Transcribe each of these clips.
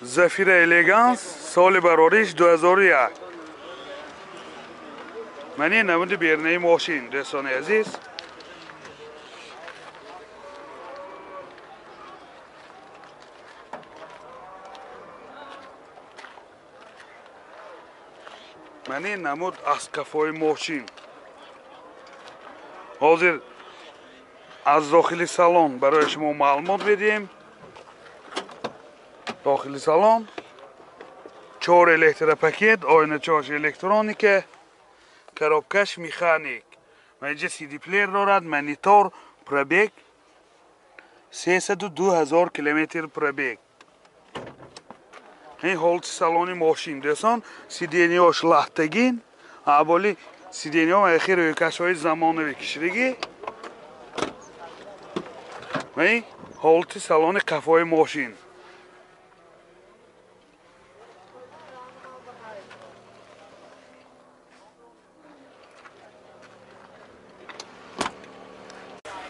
Зафира Элеганс соли барориш 2001. Ман ин намуди бернаи мошин, дӯстони азиз. Ман ин намуд аз қафои мошин. Ҳозир аз дохили салон барои шумо маълумот медиҳем. Дохили салон 4 электропакет, оиначаҳош электроника, коробкаш механик. Инҷа CD плеер дорад, монитор, пробег 302 ҳазор километр пробег. Ин ҳолати салони мошин, дӯстон, сидениҳош лаҳтагин, аболи сидениҳо ахир рӯйкашҳои замонавӣ кишидагӣ. Ва ин ҳолати салони қафои мошин.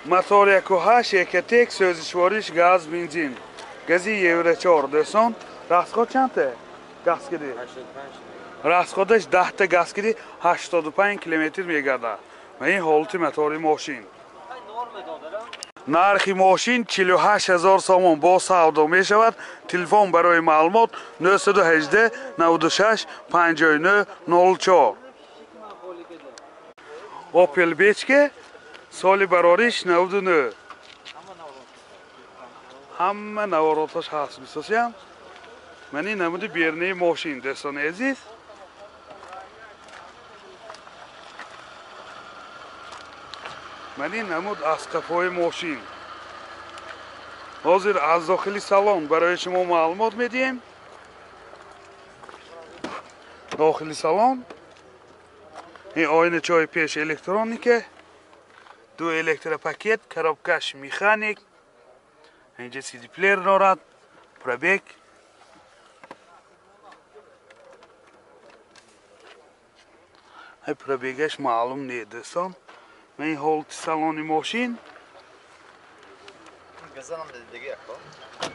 Мотор 1.8 Экотек, сӯзишвориш газ, бензин. Гази Евро 4, дӯстон. Расход чандта? Газ киди? Расходаш 10та газ киди, 85 километр мегардад. Ва ин ҳолати мотори мошин. Нархи мошин 48 ҳазор сомон бо савдо мешавад. Телефон барои маълумот 918 96 59 04. Opel Бечке соли барориш 99. Ҳама навороташ ҳаст, бисосиям. Ман ин намуди бернаи мошин, дӯстони азиз. Ман ин намуд аз қафои мошин. Ҳозир аз дохили салон барои шумо маълумот медиҳем. Дохили салон ин оиначаҳои пеш электроника, ду электропакет, коробкаш механик, инҷа CD плеер дорад, пробег пробегаш маълум не, дӯстон. Ман ин ҳолати салони мошин.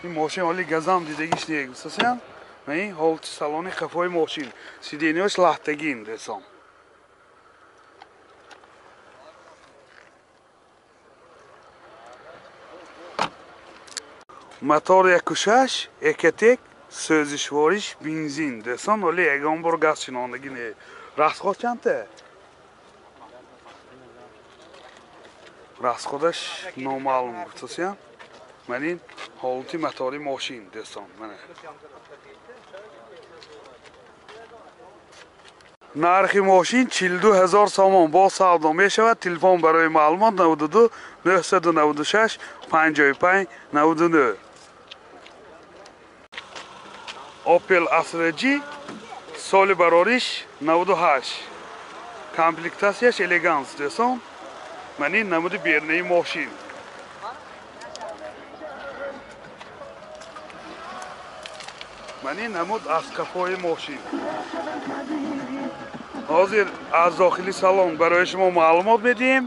Ин мошин ҳоли газам дидагиш не, гуфтасиям. Ман ин ҳолати салони қафои мошин. Сидениҳош лаҳтагин, дӯстон. Мотор 1.6 Экотек, сӯзишвориш бензин, дӯстон. Ҳоли ягон бор газ шинондагӣ не. Расход чандта? Расходаш номаълум, гуфтасиям. Ман ин ҳолати мотори мошин, дӯстон. Мана. Нархи мошин 42 ҳазор сомон бо савдо мешавад. Телефон барои маълумот 92 996 55 99. Opel Astra G соли барориш 98. Комплектатсияш элеганс, дӯстон. Ман ин намуди бернаи мошин. Ман ин намуд аз қафои мошин. Ҳозир аз дохили салон барои шумо маълумот медиҳем.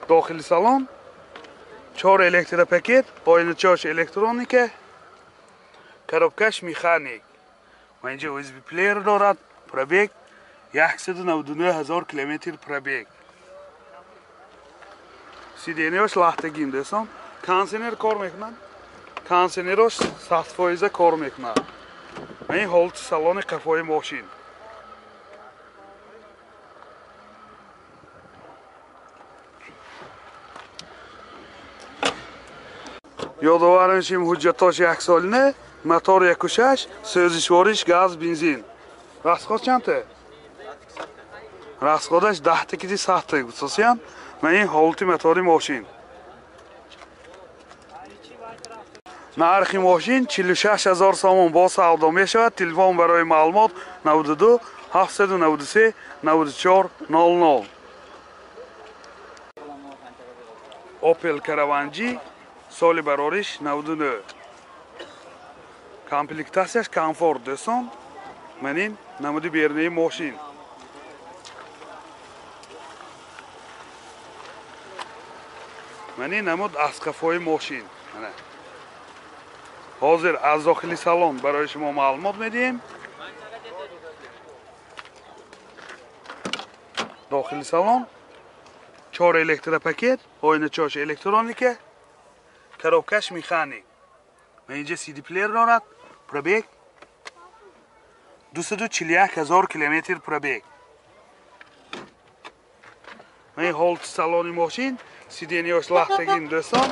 Дохили салон 4 электропакет, оиначаҳош электроника, коробкаш механик. Ва инҷа USB плеер дорад, пробег 199 ҳазор километр пробег. Сидениҳош лаҳтагин, дӯстон. Кондиционер кор мекунад. Кондиционерош 100% кор мекунад. Ва ин ҳолати салони қафои мошин. Ёдовар мешавем, ҳуҷҷатош яксолина, мотор 1.6, сӯзишвориш газ, бензин. Расход чандта? Расходаш 10та киди 100та, гуфтасиям. Ман ин ҳолати мотори мошин. Нархи мошин 46 ҳазор сомон бо савдо мешавад. Телефон барои маълумот 92 793 94 00. Opel Caravan G соли барориш 99. Комплектатсияш комфорт, дӯстон. Ман ин намуди бернаи мошин. Ман ин намуд аз қафои мошин. Мана. Ҳозир аз дохили салон барои шумо маълумот медиҳем. Дохили салон 4 электропакет, оиначааш электроника, коробкаш механик. Инҷа CD плеер дорад, пробег 241 ҳазор километр пробег. Ин ҳолати салони мошин, сиденияш лахтагин дӯстон.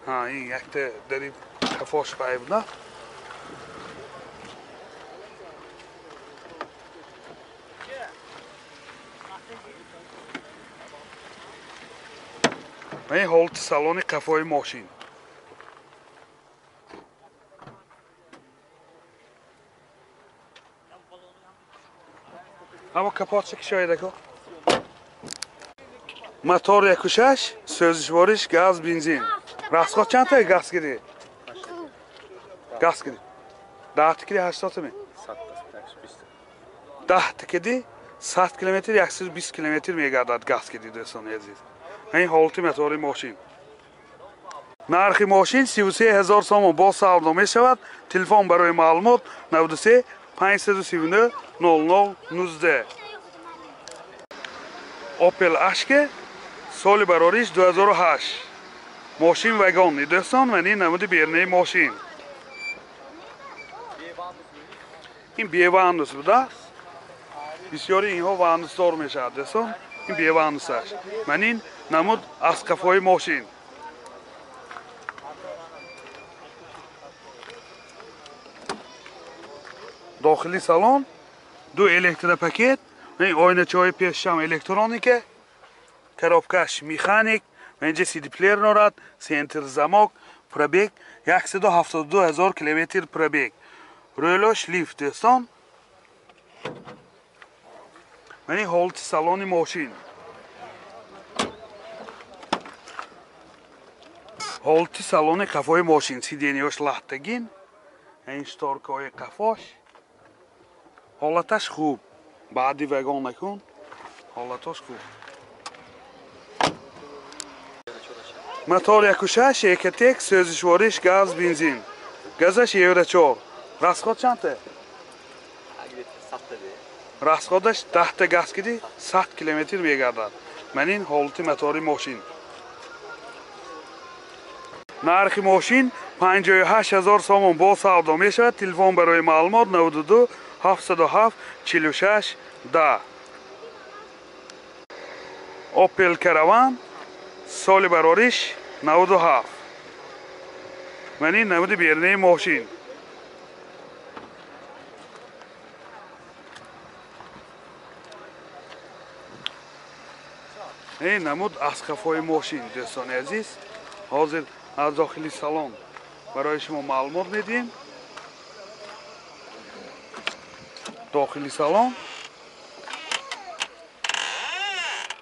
Ин якта дари кафош пай буда. Ин ҳолати салони қафои мошин. Аммо капотча кишоядако. Мотор 1.6, сӯзишвориш газ, бензин. Расход чандта газ киди? Газ киди. 10 киди 80 ми? 10 киди 100 километр 120 километр мегардад газ киди дӯстони азиз. Ин ҳолати мотори мошин. Нархи мошин 33 ҳазор сомон бо савдо мешавад. Телефон барои маълумот 93 539 00 19. Opel Ashke соли барориш 2008. Мошин вагонни дӯстон ва ин намуди берунаи мошин. Ин бевандус будааст. Бисёри инҳо вандусдор мешавад дӯстон. Ин бевандусаш. Ман ин намуд аз қафои мошин. Дохили салон ду электропакет, оиначаҳои пешшам электроника, коробкаш механик, инҷа CD плеер дорад, центр замок, пробег 172 ҳазор километр пробег. Рӯлош лифт дӯстон. Ман ин ҳолати салони мошин. Ҳолати салони қафои мошин, сиденияш лахтагин, ин шторкаҳои қафош. Ҳолаташ хуб. Баъди вагон накун, ҳолаташ хуб. Мотор 1.6, Ecotec, сӯзишвориш газ, бензин. Газаш Евро 4. Расход чандта? Расходаш 10 газ киди 100 километр мегардад. Ман ин ҳолати мотори мошин. Нархи мошин 58 ҳазор сомон бо савдо мешавад. Телефон барои маълумот 92 707 46 10. Opel Caravan соли барориш 97. Ман ин намуди берунаи мошин. Ин намуд аз қафои мошин дӯстони азиз. Ҳозир аз дохили салон барои шумо маълумот медиҳем. Дохили салон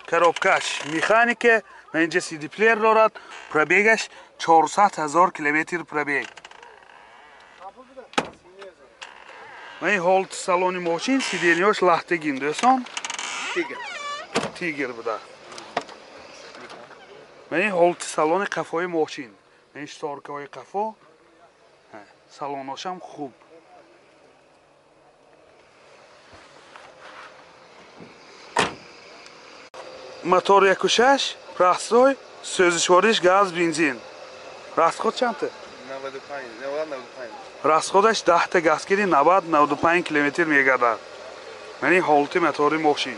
коробкаш механика, инҷа CD плеер дорад, пробегаш 400 ҳазор километр пробег. Ин ҳолати салони мошин, сиденияш лахтагин дӯстон. Тигр буда. Ин ҳолати салони қафои мошин. Ин шторкаҳои қафо, салоношам хуб. Мотор 1.6, простой, сӯзишвориш газ, бензин. Расход чандта? 95, 95. Расходаш 10 газ киди 90-95 километр мегардад. Ман ин ҳолати мотори мошин.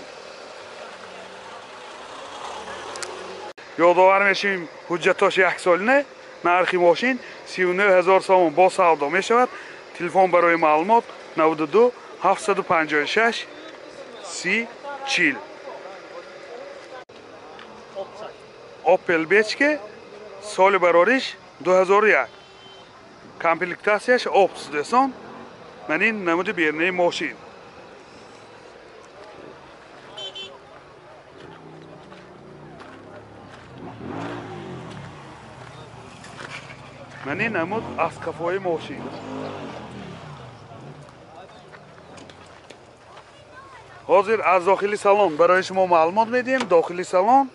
Ёдовар мешавем ҳуҷҷатош яксолина. Нархи мошин 39 ҳазор сомон бо савдо мешавад. Телефон барои маълумот 92 756 30 40. Opel Bechke соли барориш 2001. Комплектатсияш Opus дӯстон. Ман ин намуди берунаи мошин. Ман ин намуд аз қафои мошин. Ҳозир аз дохили салон барои шумо маълумот медиҳем. Дохили салон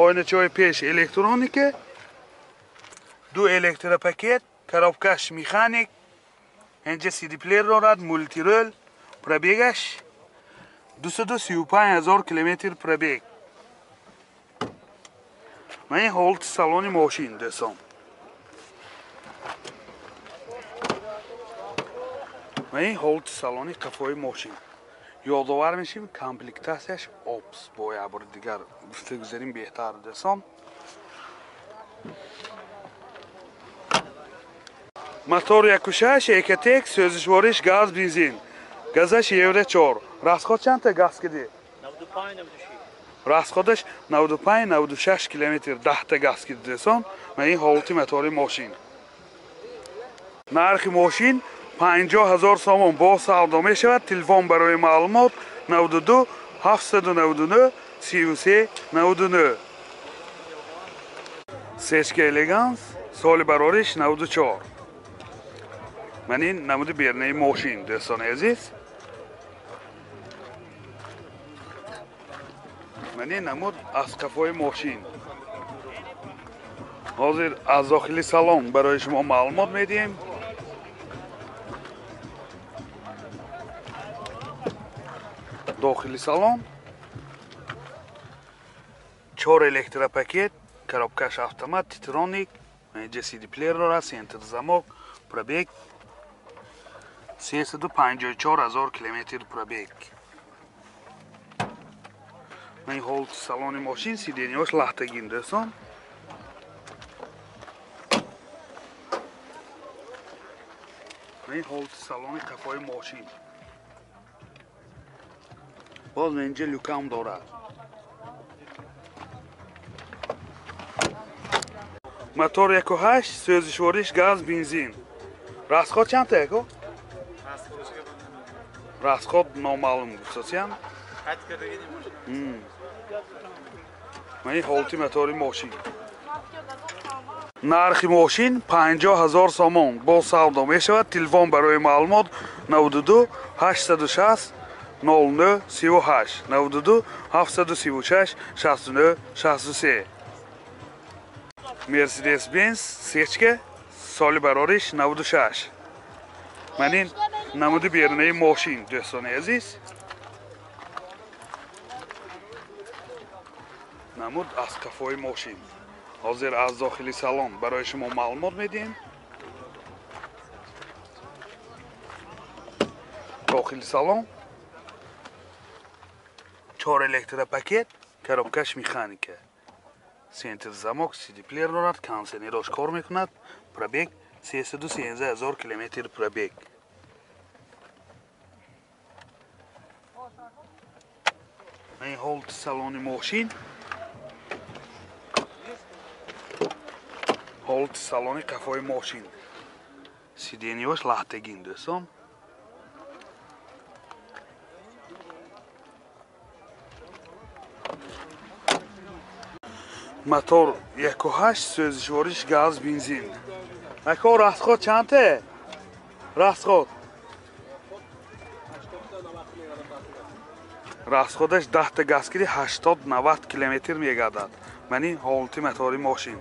оиначаҳои пеш электроника, ду электропакет, коробкаш механик, инҷа CD-плеер дорад, мултирол, пробегаш 235 000 километр пробег. Ман ин ҳолати салони мошин дӯстон. Ман ин ҳолати салони қафои мошин. Ёдовар мешим, комплектатсияш опс бо як бори дигар гуфта гузарим беҳтар дӯстон. Мотор 1.6 Экотек, сӯзишвориш газ бензин. Газаш Евро 4. Расход чандта газ киди? 95-96. Расходаш 95-96 километр 10та газ киди дӯстон. Ман ин ҳолати мотори мошин. Нархи мошин 50 000 сомон бо савдо мешавад. Телефон барои маълумот 92 799 33 99. Сечка Элеганс, соли барориш 94. Ман ин намуди бернаи мошин дӯстони азиз. Ман ин намуд аз қафои мошин. Ҳозир аз дохили салон барои шумо маълумот медиҳем. Дохили салон 4 электропакет, коробкаш автомат, титроник, инҷа CD-плеер дорад, центр замок, пробег 354 000 километр пробег. Ман ҳолати салони мошин, сиденияш лахтагин дӯстон. Ман ҳолати салони қафои мошин. Боз инҷа люкам дорад. Мотор 1.8, сӯзишвориш газ бензин. Расход чандта яко? Расход номаълум гуфтасиям. Ман ин ҳолати мотори мошин. Нархи мошин 50 000 сомон бо савдо мешавад. Телефон барои маълумот 92 860 09 38 92 736 69 63. Мерседес Бенз сечка, соли барориш 96. Ман ин намуди берунаи мошин дӯстони азиз. Намуд аз қафои мошин. Ҳозир аз дохили салон барои шумо маълумот медиҳем. Дохили салон 4 электропакет, коробкаш механика, центр замок, CD-плеер дорад, кондиционерош кор мекунад, пробег 313 000 километр пробег. Ин ҳолати салони мошин, ҳолати салони қафои мошин. Сиденияш лахтагин дӯстон. Мотор 1.8, сӯзишвориш газ бензин. Ако расход чандта? Расход. Расходаш 10та газ киди 80-90 километр мегардад. Ман ин ҳолати мотори мошин.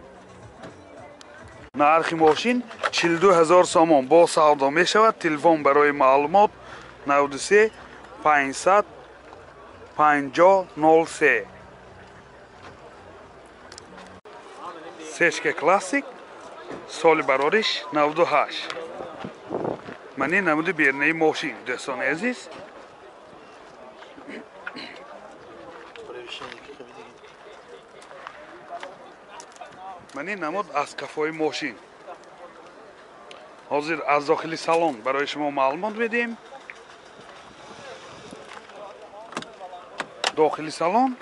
Нархи мошин 42 000 сомон бо савдо мешавад. Телефон барои маълумот 93 500 50 03. Сечка Классик, соли барориш 98. Ман ин намуди бернаи мошин дӯстони азиз. Ман ин намуд аз қафои мошин. Ҳозир аз дохили салон барои шумо маълумот медиҳем. Дохили салон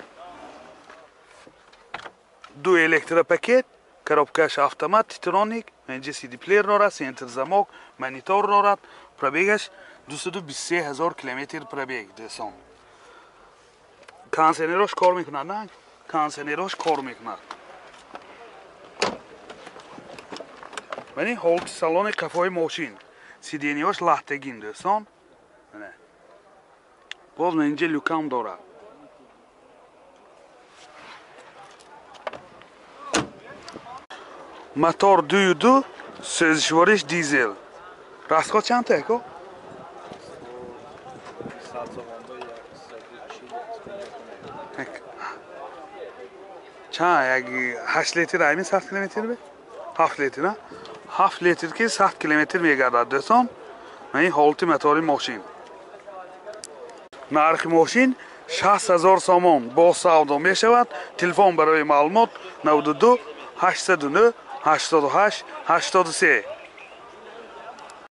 ду электропакет, коробкаш автомат, титроник, инҷа CD-плеер дорад, центр замок, монитор дорад, пробегаш 223 000 километр пробег дӯстон. Кондиционерош кор мекунад, на? Кондиционерош кор мекунад. Ман ин ҳолати салони қафои мошин. Сиденияш лахтагин дӯстон. Боз инҷа люкам дорад. Мотор 2.2, сӯзишвориш дизел. Расход чанд та, ако? Чанд? Як 8 литр аймин 100 километр бе? 7 литр, на? 7 литр ки 100 километр мегардад, дӯстон. Ин ҳолати мотори мошин. Нархи мошин 60 000 сомон бо савдо мешавад. Телефон барои маълумот 92 809 88 83.